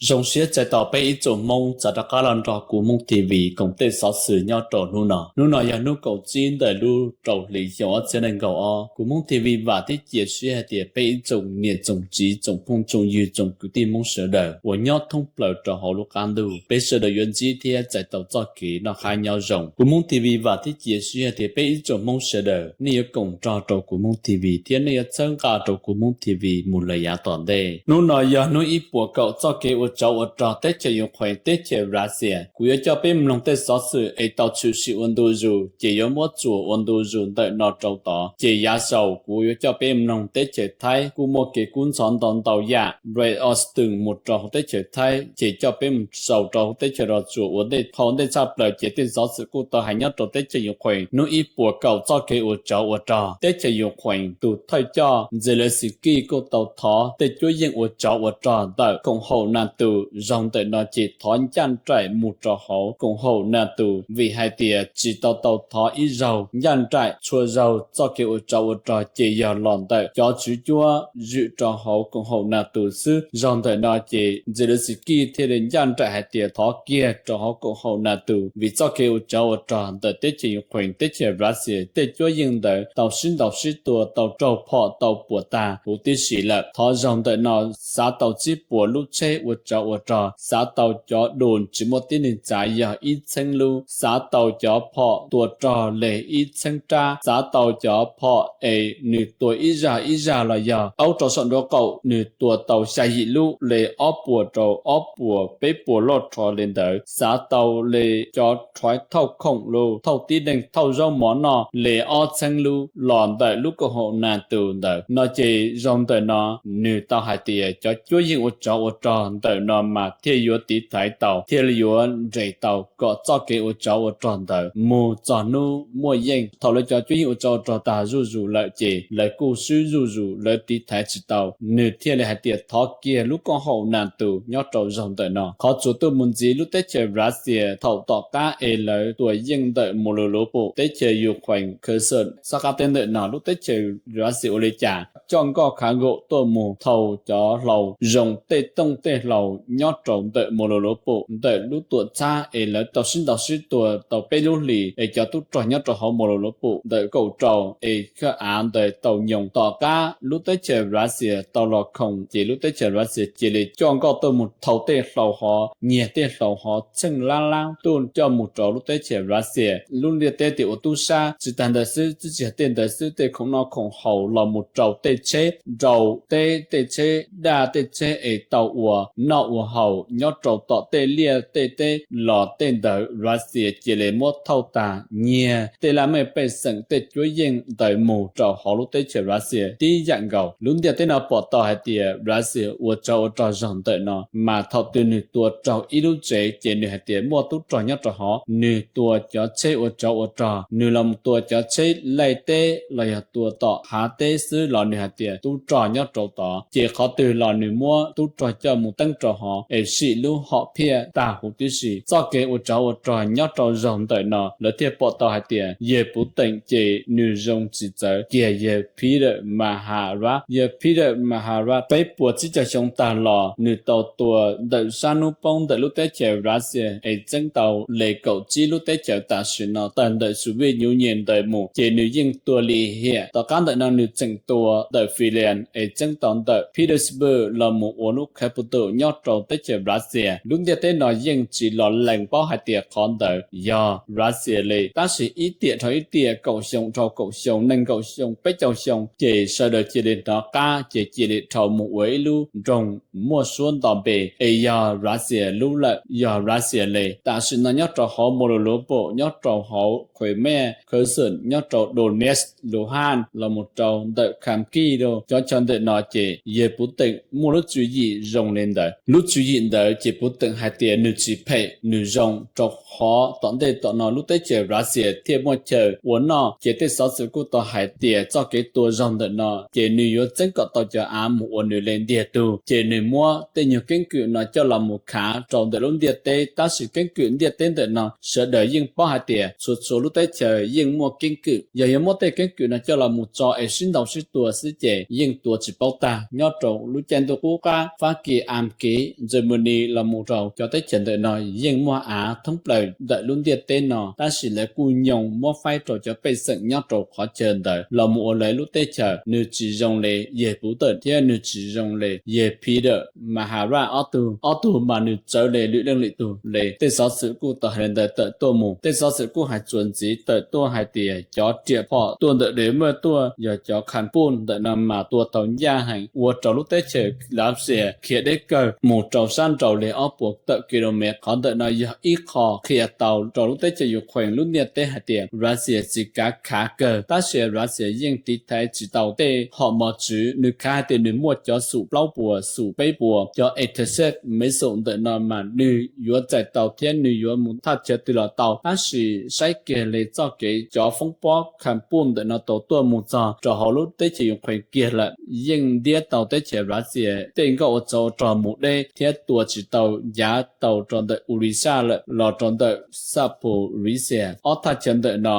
Zoo siab txais tos peb ib tsoom Hmoob txav rov qab los nrog Kub Hmoob TV koom tej xov xwm nyob rau hnub no. Hnub no yog hnub kaum tsib ntawm lub rau hli xyoo ob txhiab nees nkaum ob. Kub Hmoob TV vam thiab cia siab hais tias peb ib tsoom niam tsoom txiv tsoom phooj tsoom ywg tsoom kwv tij Hmoob sawv daws uas nyob thoob plaws rau hauv lub qab ntuj, peb sawv daws yuav ntsib thiab txais tau txoj kev noj qab nyob zoo. Kub Hmoob TV vam thiab cia siab hais tias peb ib tsoom Hmoob sawv daws nej yuav koom nrog rau Kub Hmoob TV thiab nej yuav txhawb nqa rau Kub Hmoob TV mus lawm yav tom ntej. Hnub no yog hnub ib puas kaum txoj kev ua tsov ua rog teb chaws Ukraine teb chaws Russia. Kuv yuav coj peb mloog tej xov xwm es tau tshwm sim ua ntu zus ces yuav muab txuas ua ntu zus ntawm no rau tod. Ces yav saud kuv yuav coj peb mloog teb chaws Thaib kuj muaj kev kub ntxhov ntau ntau yam, Red Austin mus rau hauv teb chaws Thaib ces coj peb mus saum rau hauv teb chaws Los Tsuas ua ntej. Thaum ntej tshaj plaws ces tej xov xwm kuj tau hais nyob rau teb chaws Ukraine hnub ib puas kaum txoj kev ua tsov ua rog. Teb chaws Ukraine tus thawj coj Zelensky kuj tau thov tej cuab yeej ua tsov ua rog ntawm koom haum NATO. Zaug ntawm no ces thov ncaj nraim mus rau hauv koom haum NATO, vim hais tias tsis tau tau thov ib zaug ncaj nraim, txhua zaug txoj kev ua tsov ua rog ces yog los ntawm cov tswv cuab zwm rau hauv koom haum NATO xwb. Zaug ntawm no ces Zelensky thiaj li ncaj nraim hais tias thov kiag rau hauv koom haum NATO, vim txoj kev ua tsov ua rog ntawm teb chaws Ukraine teb chaws Russia tej cuab yeej ntawd tau sib ntaus sib tua, tau raug phom tau puas tag huv tib si lawm. Thov zaug ntawm no xav tau tsib puas lub tsheb ua tsov ua rog, xav tau cov drone tsis muaj tib neeg tsav yog ib txheeb lub, xav tau cov phom tua rog li ib txheeb rab, xav tau cov phom es nws tua ib zag ib zag los yog aub rau saum nruab qaum nws tua tau xya yim lub li ob puas rau ob puas peb puas loj rho li ntawd, xav tau li cov rhais thauj khoom lus thauj tib neeg thauj zaub mov noj li ob txheeb lub los ntawm lub koom haum NATO ntawd no ces zaug ntawm no nws tau hais tias cov cuab yeej ua tsov ua rog ntawm no mas thiaj yuav tiv thaiv tau, thiaj li yuav nres tau kom txoj kev ua tsov ua rog ntawd mus txog hnub muaj yeej. Thaum lawv cov cuab yeej ua tsov ua rog tag zuj zus lawm ces lawv kuj swb zuj zus, lawv tiv thaiv tsis tau, nws thiaj li hais tias thov kiag lub koom haum NATO nyob rau zaug ntawm no. Qhov txuas tuaj mus ntxiv lub teb chaws Russia thaum tom qab es lawv tua yeej ntawm Mariupol teb chaws Ukraine Kherson sab qab teb ntawm no lub teb chaws Russia ua li cas coj nkoj khav nkaum tuaj mus thau cov hlau, zoo tej tooj tej hlau nyob rau ntawm Mariupol ntawm lub tuam txhab es lawv tau sib ntaus sib tua tau peb lub hlis es cov tub rog nyob rau hauv Mariupol ntawm kaum rau es kha av ntawd tau nyoos. Tom qab lub teb chaws Russia tau los khoom ces lub teb chaws Russia cia li coj nkoj tuaj mus thau tej hlau hov, nyiag tej hlau hov txheej lab lab tuaj coj mus rau lub teb chaws Russia. Lub ntiaj teb tias ua tub sab. Tsis tas ntawd xwb, tsis yog tej ntawd xwb, tej khoom noj khoom haus los mus rau tej tsheb, rau tej, tej tsheb daj, tej tsheb es tau ua noj ua haus nyob rau tom tej liaj tej teb los tej ntawd Russia cia li muab thauj tag, nyiag tej laj mej pej xeem tej cuab yeej ntawd mus rau hauv lub teb chaws Russia tib yam nkaus. Lub ntiaj teb no pom tau hais tias Russia ua tsov ua rog zaug ntawm no mas thaum twg nws tua raug ib lub tsev ces nws hais tias muaj tub rog nyob rau hov, nws tua cov tsheb ua tsov ua rog, nws los mus tua cov tsheb laij teb los yog tua tom hav teb xwb los nws hais tias tub rog nyob rau tod. Ces qhov twg los nws muab tub rog coj mus teeb rau hov es sim lub hom phiaj tag huv tib si. Txoj kev ua tsov ua rog nyob rau zaug ntawm no lawv thiaj pom tau hais tias yawg Putin ces nws zoo tsis txawv kiag yawg Peter Maharaj. Yawg Peter Maharaj peb puas tsib caug xyoo tag los nws tau tua ntawm sab hnub poob ntawm lub teb chaws Russia es txeeb tau li kaum tsib lub teb chaws tam sim no tawg ntawm Soviet Union ntawd mus ces nws yeej tua lim hiam. Tom qab ntawm no nws tseem tua ntawm Finland es txeeb tau ntawm Petersburg los mus ua lub capital nyob rau teb chaws Russia. Lub ntiaj teb no yeej tsis los lees paub hais tias qhov ntawd yog Russia li, tab sis ib tiam dhau ib tiam, kaum xyoo dhau kaum xyoo, nees nkaum xyoo, peb caug xyoo ces sawv daws cia li hnov qab ces cia li dhau mus ua ib lub nroog muaj suab nto npe es yog Russia lub lawm, yog Russia li. Tam sim no nyob rau hauv Mariupol, nyob rau hauv Crimea, Kherson, nyob rau Donetsk, Luhansk los mus rau ntawm Kharkiv, cov chaw ntawm no ces yawg Putin muaj lub tswv yim zoo li ntawd. Lub tswv yim ntawd ces Putin hais tias nws tsis phem, nws zoo, rau qhov tom ntej tom no lub teb chaws Russia thiaj muaj chaw ua noj. Ces tej xov xwm kuj tau hais tias txoj kev tua zaug ntawm no ces nws yuav txeeb kom tau cov av mus ua nws li ntiag tug, ces nws muab tej nyuag keeb kwm no coj los mus khav rau ntawm lub ntiaj teb. Tab sis keeb kwm ntiaj teb ntawm no sawv daws yeej paub hais tias txhua txhua lub teb chaws yeej muaj keeb kwm. Yog yuav muab tej keeb kwm no coj los mus tso es sib ntaus sib tua xwb ces yeej tua tsis paub tag. Nyob rau lub caij ntuj qub qab, Fab Kis, Am Kis, Germany los mus rau cov teb chaws ntawm no yeej muaj av thoob plaws ntawm lub ntiaj teb no, tab sis lawv kuj nyoo muab faib rau cov pej xeem nyob rau qhov chaw ntawd los mus ua lawv lub teb chaws. Nws tsis zoo li yawg Puv Tawm thiab nws tsis zoo li yawg Peter Maharaj ob tug, ob tug mas nws txawv li lwm leej lwm tug li. Tej xov xwm kuj tau hais li ntawd tawm tuaj mus. Tej xov xwm kuj hais txuas ntxiv tawm tuaj hais tias cov riam phom tuaj ntawm Dev Muj tuaj yog cov Khampuj ntawm no mas tua tau ncaj heev ua rau lub teb chaws Russia khiav deb kawg mus rau sab nraud li ob puas tawm ki lo mev. Qhov ntawm no yog ib qho qhia tau rau lub teb chaws Ukraine lub ntiaj teb hais tias Russia tsis kav khav kawg, tab sis Russia yeej tiv thaiv tsis tau tej hom mos tswv. Nws khav hais tias nws muaj cov xum plaub puas xum peb puas, cov intercept missile ntawm no mas nws yuav txais tau thiab nws yuav mus thaj chaw twg los tau, tab sis saib kiag li txoj kev cov foob pob Khampuj ntawm no tau tuaj mus txog rau hauv lub teb chaws Ukraine kiag lawm, yeej ntiab tau teb chaws Russia tej nkoj ua tsov rog mus deb thiab tua tsis tau ncav tau rau ntawm Odisha lawm los rau ntawm Zaporizhzhia. Ob thaj chaw ntawm no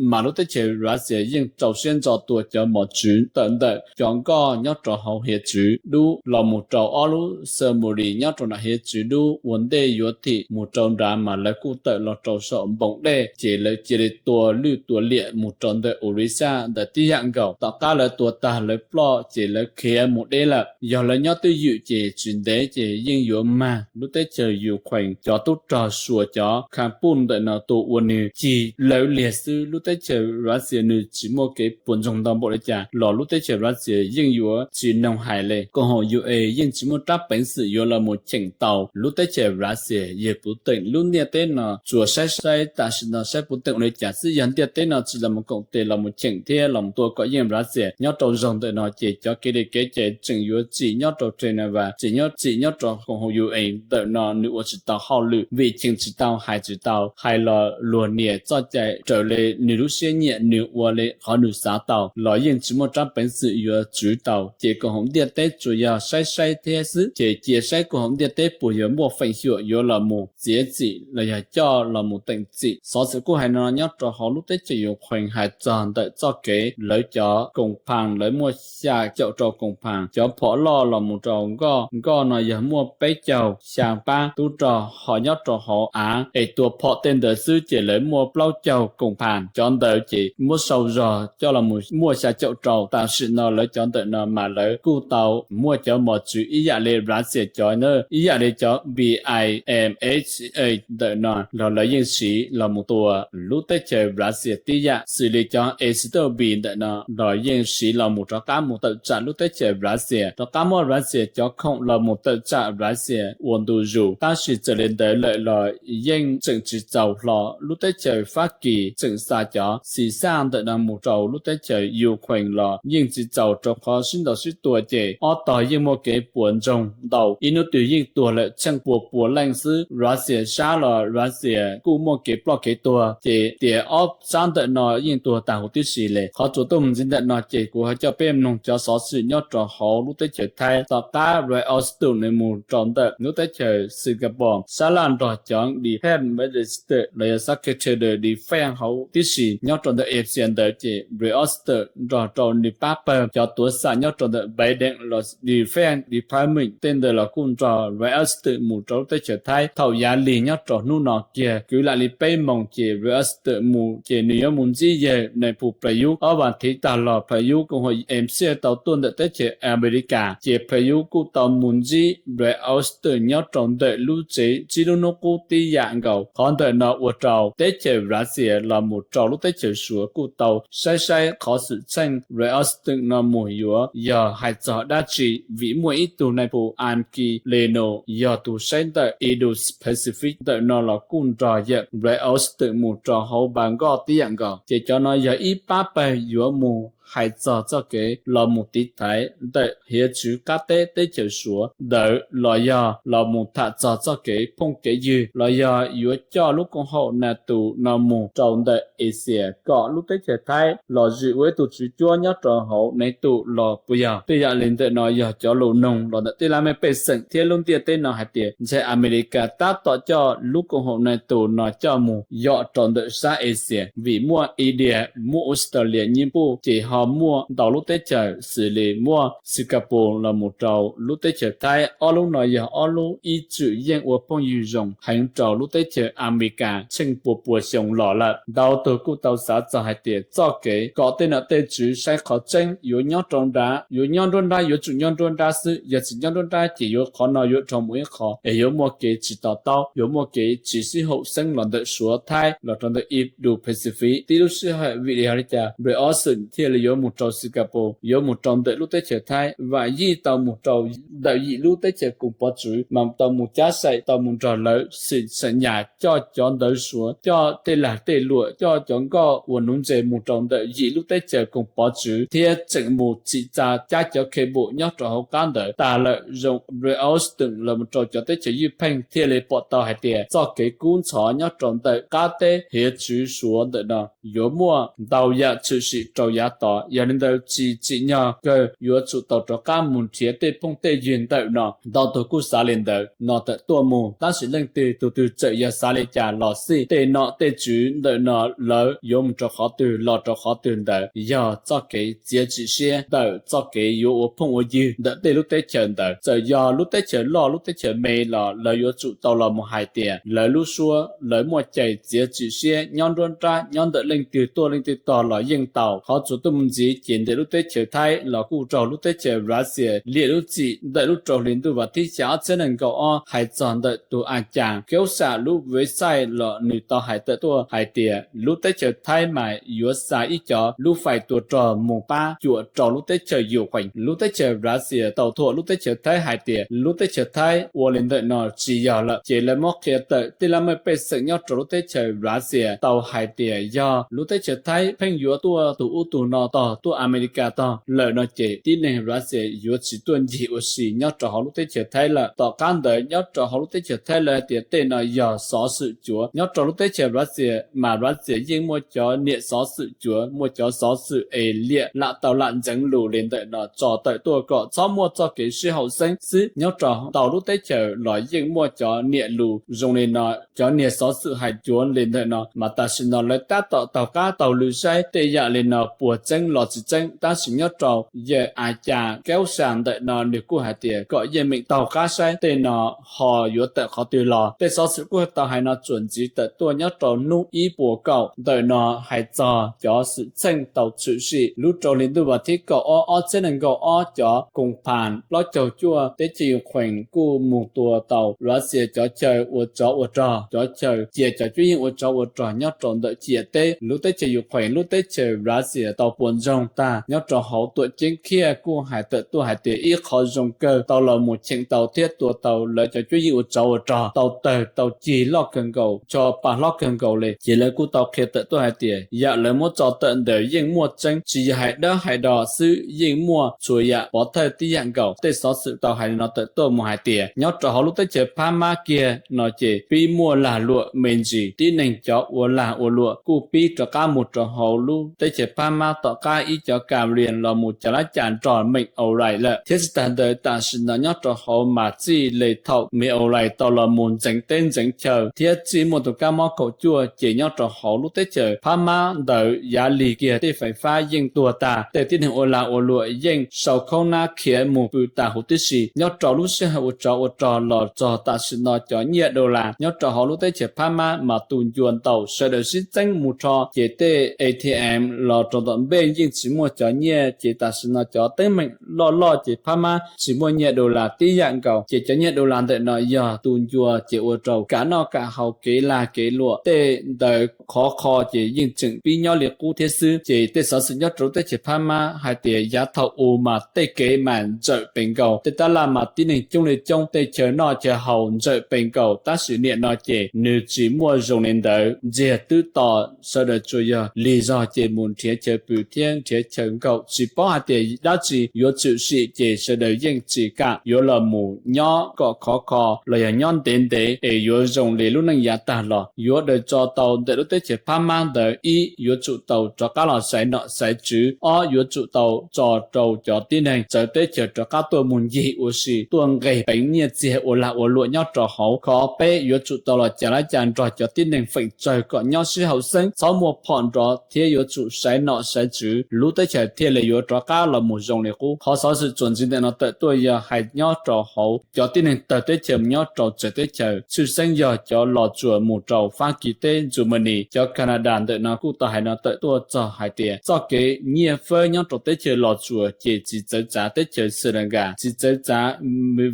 mas lub teb chaws Russia yeej rau siab ntso tua cov mos tswv tawm ntawm cov nkoj nyob rau hauv hiav txwv dub los mus rau ob lub submarine nyob rau nram hiav txwv dub ua ntej yuav thim mus rau nrad mas lawv kuj tawm los rau saum npoom dej ces lawv cia li tua lwj tua liam mus rau ntawm Odisha ntawd tib yam nkaus. Tom qab lawv tua tag lawv ploj ces lawv khiav mus deb lawm. Yog lawv nyob twj ywm ces tsis ntev ces yeej yuav mag lub teb chaws Ukraine cov tub rog suas cov Khampuj ntawm no tua ua nws cig lawv liag xwb. Lub teb chaws Russia nws tsis muaj kev puas ntsoog ntau npaum li cas los lub teb chaws Russia yeej yuav tsis noog hais li. Koom haum U N yeej tsis muaj rab peev xwm yuav los mus cheem tau lub teb chaws Russia. Yawg Puv Tawm lub ntiaj teb no tsuas saib saib tam sim no saib Puv Tawm ua li cas xwb. Yog ntiaj teb no tsis los mus koom tes los mus cheem thiab los mus tua kom yeej Russia nyob rau zaug ntawm no ces cov kev li kev cai tseem yuav tsim nyob rau Geneva, tseem nyob tsim nyob rau koom haum U N ntawm no nws ua tsis tau hauj lwm vim cheem tsis tau hais tsis tau, hais los luag nias txoj cai raws li nws lub siab nyiam nws ua li qhov nws xav tau los yeej tsis muaj rab peev xwm yuav tswv tau. Ces koom haum ntiaj teb tsuas yog saib saib thiab xwb ces cia saib koom haum ntiaj teb puas yuav muaj feem xyuam yuav los mus txiav txim los yog coj los mus teem txim. Xov xwm kuj hais no nyob rau hauv lub teb chaws Ukraine hais txog ntawm txoj kev lawv cov koom phas lawv muaj xya caum rau koom phas cov phom loj los mus rau nkoj, nkoj no yog muaj peb caug xya pab tub rog ho nyob rau hauv av es tua phom tej ntawd xwb ces lawv muaj plaub caug koom phas. Cov ntawd ces muab sau zog coj los mus muaj xya caum rau. Tam sim no lawv cov ntawm no mas lawv kuj tau muaj cov mos tswv ib yam li Russia cov na, ib yam li cov B I M H A ntawm no los lawv yeej siv los mus tua lub teb chaws Russia tib yam, xws li cov Iskander B ntawm no los yeej siv los mus rov qab mus tawm tsam lub teb chaws Russia, rov qab muab Russia cov khoom los mus tawm tsam Russia ua ntu zus. Tab sis txawm li ntawd lawm los yeej tseem tsis txaus hlo. Lub teb chaws Fab Kis tseem xa cov xis xaj ntawm no mus rau lub teb chaws Ukraine los yeej tsis txaus, rau qhov sib ntaus sib tua ces ob tog yeej muaj kev puas ntsoog ntau, ib hnub twg yeej tuag lawm tsheej pua pua leej xwb. Russia sab los Russia kuj muaj kev ploj kev tuag, ces tias ob sab ntawm no yeej tuag tag huv tib si li. Qhov tsuas tuaj mus ntxiv ntawm no ces kuv ho coj peb mloog cov xov xwm nyob rau hauv lub teb chaws Thaib. Tom qab Rex Austin nws mus rau ntawm lub teb chaws Singapore sab laj nrog cov defense minister los yog secretary defense hauv tib si nyob rau ntawm Asia ntawd ces Rex Austin nrog rau nws pab pawg cov tuav xam nyob rau ntawm Biden los defense department tej ntawd los kuj nrog Rex Austin mus rau lub teb chaws Thaib. Thaum yav lig nyob rau hnub no kiag kwv lam li peb moos ces Rex Austin mus ces nws yuav mus ntsib yawg nais phoo Prayuth. Ob vas thiv tag los Prayuth koom haum M C tau tuaj ntawm teb chaws America ces Prayuth kuj tau mus ntsib Rex Austin nyob rau ntawm lub tsev tsib lub hnub qub tib yam nkaus. Qhov ntawm no ua rau teb chaws Russia los mus rau lub teb chaws Suav kuj tau saib saib qhov xwm txheej Rex Austin no mus yuav yog hais txog dab tsi, vim muaj ib tug nais phoo Anki Leno yog tus saib ntawm Indo-Pacific ntawm no los kuj nrog yawg Rex Austin mus rau hauv Bangkok tib yam nkaus. Ces cov no yog ib pab pawg yuav mus hais txog txoj kev los mus tiv thaiv ntawm hiav txwv qab teb teb chaws Suav ntawd los yog los mus tham txog txoj kev phooj kev ywg los yog yuav coj lub koom haum NATO no mus rau ntawm Asia kom lub teb chaws Thaib los zwm ua ib tug tswv cuab nyob rau hauv NATO los puas yog. Tej yam li ntawm no yog cov lus noog los ntawm tej laj mej pej xeem thiab lub ntiaj teb no hais tias ntshe America tab tom coj lub koom haum NATO no coj mus yom rau ntawm sab Asia vim muaj India, muaj Australia, Nyij Pooj ces ho muaj ntau lub teb chaws xws li muaj Singapore los mus rau lub teb chaws Thaib. Ob lub no yog ob lub ib txwm yeej ua phooj ywg zoo heev rau lub teb chaws Amelikas tsheej pua pua xyoo los lawm. Ntau tug kuj tau xav txog hais tias txoj kev kom tej nom tej tswv saib qhov tseeb yuav nyob rau nrab, yuav nyob nruab nrab, yuav tsum nyob nruab nrab xwb, yog tsis nyob nruab nrab ces yuav qhov no yuav dhau mus ib qho es yuav muaj kev tsis to taub, yuav muaj kev tsis sib haum xeeb los ntawm Suav Thaib los rau ntawm Indo-Pacific. Tib lub sij hawm vim li hais li cas Britain Austria thiaj li yuav mus rau Singapore, yuav mus rau ntawm lub teb chaws Thaib, vam yij tau mus rau ntawm yim lub teb chaws koom pov tswv mas tau mus cab saim tau mus nrog lawv xwm xam nyas coj cov ntawv Suav, coj tej lag tej luam, coj cov nkoj uas nuv ntses mus rau ntawm yim lub teb chaws koom pov tswv thiab tseem mus txhim txav cab cov cable nyob rau hauv qab ntawd tag lawm. Zoo Britain Austria los mus rau cov teb chaws ywj pheej thiaj li pom tau hais tias txoj kev kub ntxhov nyob rau ntawm qab teb hiav txwv Suav ntawm no yuav muaj ntau yam tshwm sim rau yav tod. Yog li ntawd tsis tsim nyog kawg yuav tsum tau rov qab mus nrhiav tej phooj tej ywg ntawm no. Ntau tug kuj xav li ntawd no tawm tuaj mus, tab sis leej twg tus twg txawm yog xav li cas los xij, tej nom tej tswv ntawm no lawv yuav mus rau qhov twg los rau qhov twg ntawd yog txoj kev txiav txim siab ntawm txoj kev yuav ua phooj ua ywg ntawm tej lub teb chaws ntawd. Txawm yog lub teb chaws loj lub teb chaws me los lawv yuav tsum tau los mus hais tias lawv lub suab lawv muaj cai txiav txim siab nyob nruab nrab, nyob ntawm leej twg tuaj leej twg tog los yeej tau. Qhov txuas tuaj mus ntxiv ces ntawm lub teb chaws Thaib los kuj raug lub teb chaws Russia liam lub txim ntawm lub rau hli ntuj vas thib xya ob txhiab nees nkaum ob hais txog ntawm tus a cas Keub Sam lub website los nws tau hais tawm tuaj hais tias lub teb chaws Thaib mas yuav xa ib cov lub fais tua rog mus pab cuam rau lub teb chaws Ukraine. Lub teb chaws Russia tau thuam lub teb chaws Thaib hais tias lub teb chaws Thaib ua li ntawm no tsis yog lawm, ces lawv muab qhia tawm tej laj mej pej xeem nyob rau lub teb chaws Russia tau hais tias yog lub teb chaws Thaib pheej yuav tuaj tus ub tus no tog, tuaj Amelikas tog lawm no ces tib neeg Russia yuav tsis tuaj ncig ua si nyob rau hauv lub teb chaws Thaib lawm. Tom qab ntawd nyob rau hauv lub teb chaws Thaib lawv hais tias tej no yog xov xwm cuav. Nyob rau lub teb chaws Russia mas Russia yeej muaj cov niam xov xwm cuav, muaj cov xov xwm es liam lam tau lam ntxeev lus li ntawm no tso tawm tuaj kom txhob muaj txoj kev sib haum xeeb xwb. Nyob rau ntau lub teb chaws los yeej muaj cov niam lus zoo li no, cov niag xov xwm hais cuav li ntawm no, mas tam sim no lawv tab tom taug qab taug lw saib tej yam li no puas tseeb los tsis tseeb. Tab sis nyob rau yawg a cas Keub Sam ntawm no nws kuj hais tias kom yeej meem taug qab saib tej no ho yuav tawm qhov twg los. Tej xov xwm kuj tau hais no tsuas ntxiv tawm tuaj nyob rau hnub ib puas kaum ntawm no hais txog cov xwm txheej tau tshwm sim lub rau hli ntuj vas thib kaum ob ob txhiab nees nkaum ob cov koom phas plaub caug cuaj teb chaws Ukraine kuj mus tua tau Russia cov chaw ua tsov ua rog, cov chaw cia cov cuab yeej ua tsov ua rog nyob rau ntawm ciam teb lub teb chaws Ukraine. Lub teb chaws Russia tau puas ntsoog tag nyob rau hauv tuam ceeb Kyiv kuj hais tawm tuaj hais tias ib qho zoo kawg tau los mus cheem tau thiab tua tau lawv cov cuab yeej ua tsov ua rog tau tawg tau cig loj kawg nkaus, tso pa hlob kawg nkaus li. Ces lawv kuj tau qhia tawm tuaj hais tias yam lawv muab tso tawm ntawd yeej muaj tseeb, tsis yog hais dawb hais do xwb, yeej muaj txhua yam pov thawj tib yam nkaus. Tej xov xwm tau hais li no tawm tuaj mus hais tias nyob rau hauv lub teb chaws Phab Mab kiag no ces pib muaj lag luam me ntsis, tib neeg cov ua lag ua luam kuj pib rov qab mus rau hauv lub teb chaws Phab Mab tom qab ib cov ka rias los mus cas lab cas nrog meem online lawm. Thiab tsis tas ntawd tam sim no nyob rau hauv mas txij li thaum me online tau los mus ntxeev teb ntxeev chaw thiab txij muaj tus kab mob kaum cuaj ces nyob rau hauv lub teb chaws Phab Mab ntawd yav lig kiag tej fais fab yeej tuag tag, tej tib neeg ua lag ua luam yeej sau khaub nab khiav mus pw tas huv tib si. Nyob rau lub sij hawm ua tsov ua rog los txog tam sim no cov nyiaj dollar nyob rau hauv lub teb chaws Phab Mab mas tu ncua ntau, sawv daws sib txeeb mus rho ces tej A T M los rau tom npej yeej tsis muaj cov nyiaj, ces tam sim no cov teeb meem loj loj ces Phab Mab tsis muaj nyiaj dollar tib yam nkaus. Ces cov nyiaj dollar ntawm no yog tu ncua ces ua rau kam noj kam haus kev lag kev luam tej ntawd khov kho ces yeej tseem pib nyob li qub thiab xwb. Ces tej xov xwm nyob rau lub teb chaws Phab Mab hais tias yav thaum u mas tej kev mas ntsawm pes nkaus, tej tab laj mas tib neeg coob li coob, tej chaw noj chaw haus ntsawm pes nkaus, tab sis niaj no ces nws tsis muaj zoo li ntawd, ntsiag twb to, sawv daws tsuas yog lig zog ces mus nrhiav chaw pw thiab nrhiav chaw nkaum, tsis paub hais tias dab tsi yuav tshwm sim ces sawv daws yeej tsis kam yuav los mus nyob kom khov kho los yog nyob ntev ntev es yuav zoo li lub neej yav tag los. Yuav daws tso tau ntawm lub teb chaws Phab Mab ntawd, ib yuav tsum tau rov qab los xaiv nom xaiv tswv, ob yuav tsum tau tso rau cov tib neeg txawv teb chaws rov qab tuaj mus ncig ua si, tuaj nqes peev nyiaj txiag ua lag ua luam nyob rau hauv. Qhov peb yuav tsum tau los cas lab cas nrog cov tib neeg feem tsawg kom nyob sib haum xeeb, txhob muaj phom nrov thiab yuav tsum xaiv nom xaiv tswv tswv, lub teb chaws thiaj li yuav rov qab los mus zoo li qub. Qhov xov xwm txuas ntxiv ntawm no tawm tuaj yog hais nyob rau hauv cov tib neeg tawg teb chaws nyob rau txawv teb chaws, tshwj xeeb yog cov Los Tsuas mus rau Fab Kis teb, Germany, cov Canada ntawm no kuj tau hais no tawm tuaj txog hais tias txoj kev nyiaj fab nyob rau teb chaws Los Tsuas ces tsis txawv txav teb chaws Sri Lanka, tsis txawv txav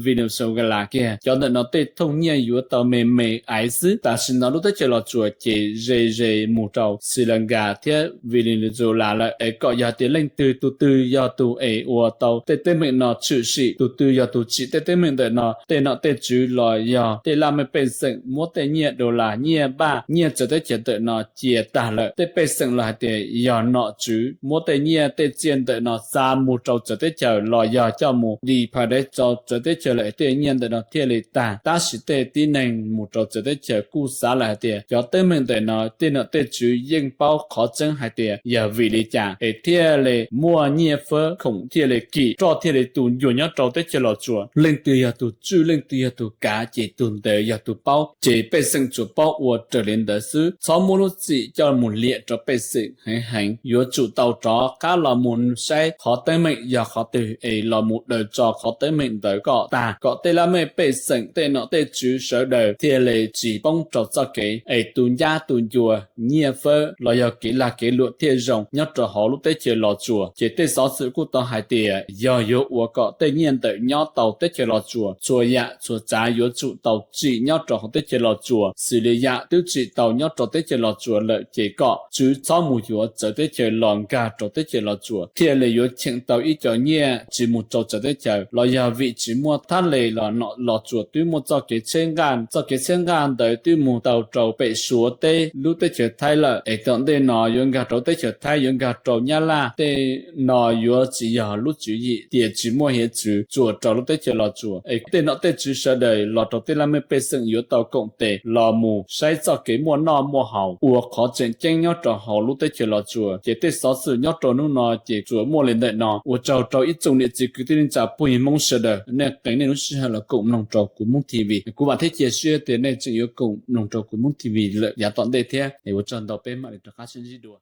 Venezuela kiag. Cov ntawm no tej thooj nyiaj yuav tau me me aiv xwb. Tam sim no lub teb chaws Los Tsuas ces ze ze mus rau Sri Lanka thiab Venezuela lawm. Es kom yog tias leej twg tus twg yog tus es ua tau tej teeb meem no tshwm sim, tus twg yog tus tsim tej teeb meem ntawm no, tej nom tej tswv los yog tej laj mej pej xeem muab tej nyiaj dollar, nyiaj npaj, nyiaj txawv teb chaws ntawm no cia tag lawm. Tej pej xeem los hais tias yog nom tswv muab tej nyiaj tej txiaj ntawm no xa mus rau txawv teb chaws los yog coj mus di pha deb rau txawv teb chaws lawm, tej nyiaj ntawm no thiaj li tag. Tab sis tej tib neeg mus rau txawv teb chaws kuj xav lawm hais tias cov teeb meem ntawm no tej nom tej tswv yeej paub qhov tseeb hais tias yog vim li cas es thiaj li muaj nyiaj fab khoom thiaj li kim roj thiaj li tu ncua nyob rau teb chaws Los Tsuas. Leej twg yog tus tswj, leej twg yog tus kav ces tus ntawd yog tus paub. Ces pej xeem tsuas paub ua raws li ntawd xwb, txhob muab lub txim coj mus liam rau pej xeem heev heev. Yuav tsum tau rov qab los mus saib qhov teeb meem yog qhov twg es los mus daws tso qhov teeb meem ntawd kom tag, kom tej laj mej pej xeem tej nom tej tswv sawv daws thiaj li tsis poob rau txoj kev es tu ncab tu ncua, nyiaj fab los yog kev lag kev luam thiaj zoo nyob rau hauv lub teb chaws Los Tsuas. Ces tej xov xwm kuj tau hais tias yog yuav ua kom tej nyiaj ntawm nyob tau teb chaws Los Tsuas, txhua yam txhua tsav yuav tsum tau tsim nyob rau hauv teb chaws Los Tsuas, xws li yam twb tsim tau nyob rau teb chaws Los Tsuas lawm ces kom tswv txhob mus yuav txawv teb chaws los nkag rau teb chaws Los Tsuas, thiaj li yuav cheem tau ib co nyiaj tsis mus rau txawv teb chaws. Los yog vim tsis muaj thab les los nom Los Tsuas twb muaj txoj kev tsheb nqaj, txoj kev tsheb nqaj ntawd twb mus tau rau pem Suav teb lub teb chaws Thaib lawm, es tom ntej no yuav nkag rau teb chaws Thaib, yuav nkag rau Nyab Laj tej no yuav tsis yog lub tswv yim tias tsis muaj hiav txwv tsuas rau lub teb chaws Los Tsuas. Es tej nom tej tswv sawv daws los rau tej laj mej pej xeem yuav tau koom tes los mus saib txoj kev muaj noj muaj haus ua qhov tseem ceeb nyob rau hauv lub teb chaws Los Tsuas. Ces tej xov xwm nyob rau hnub no ces tsuas muaj li ntawm no. Ua tsaug rau ib tsoom niam txiv kwv tij neej tsa phooj ywg Hmoob sawv daws, nej qee nej lub sij hawm los koom mloog rau kuv Hmoob T V. Kuv vam thiab cia siab tias nej tseem yuav koom mloog rau kuv Hmoob T V lawm yav tom ntej thiab. Es ua tsaug ntau, peb mam li rov qab sib ntsib dua.